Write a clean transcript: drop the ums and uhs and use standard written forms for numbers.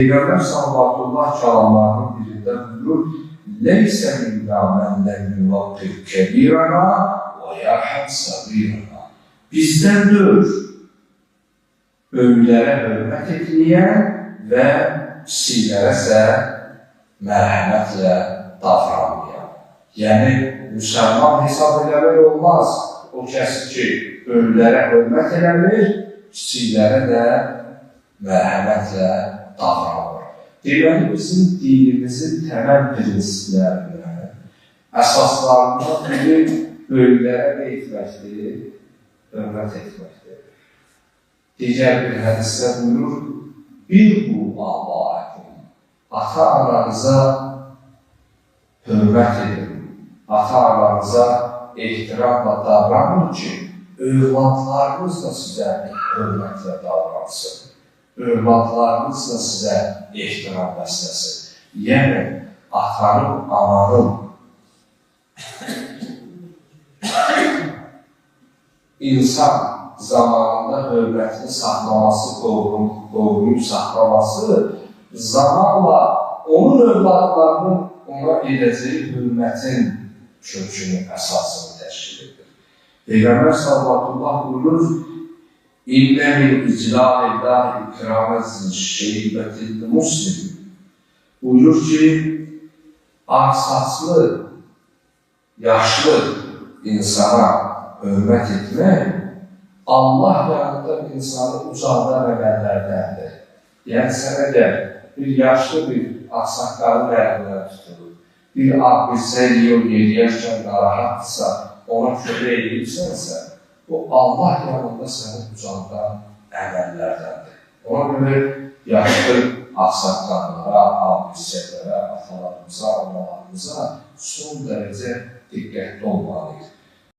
Peyğəmbər sallallahu kəlamlarının birində buyurur: "Leysə minna men lem yuvaqqir kebirana və yerham sagirana." Bizdən deyil böyüklərə hörmət etməyən və kiçiklərə isə mərhəmətlə davranmayan. Yəni, müsəlman hesab eləmək olmaz. O kəs ki, böyüklərə hörmət eləmir, kiçiklərə də mərhəmətlə davranmır. Deməli, bizim dinimizin təməl prinsiplərindən, əsaslarından biri böyüklərə nə etməkdir? Hörmət etməkdir. Digər bir hədisdə buyurur: "Birru abaəkum." Ata-ananıza hörmət edin, ata-ananıza ehtiramla davranın ki, övladlarınız da sizə hörmətlə davransın, övladlarınız da sizə ehtiram bəsləsin. Yəni, atanın, ananın insan zamanında hörmətini saxlaması, qoruyub saxlaması zamanla onun övladlarının ona edəcəyi hörmətin kökünü, əsasını təşkil edir. Peyğəmbər sallallahu buyurur: "İnne min iclalillahi ikramə şeybətil muslim." Buyurur ki, ağsaçlı, yaşlı insana hörmət etmək Allah yanında insanı ucaldan əməllərdəndir. Yəni, sən əgər bir yaşlı bir ağsaqqalın əlindən tutulur, bir ağbilsə yol yeriyərkən narahatdırsa, ona kömək edirsənsə, bu Allah yanında səni ucaldan əməllərdəndir. Ona görə yaşlı ağsaqqallara, ağbilsələrə, atalarımıza, analarımıza son dərəcə diqqətli olmalıyıq.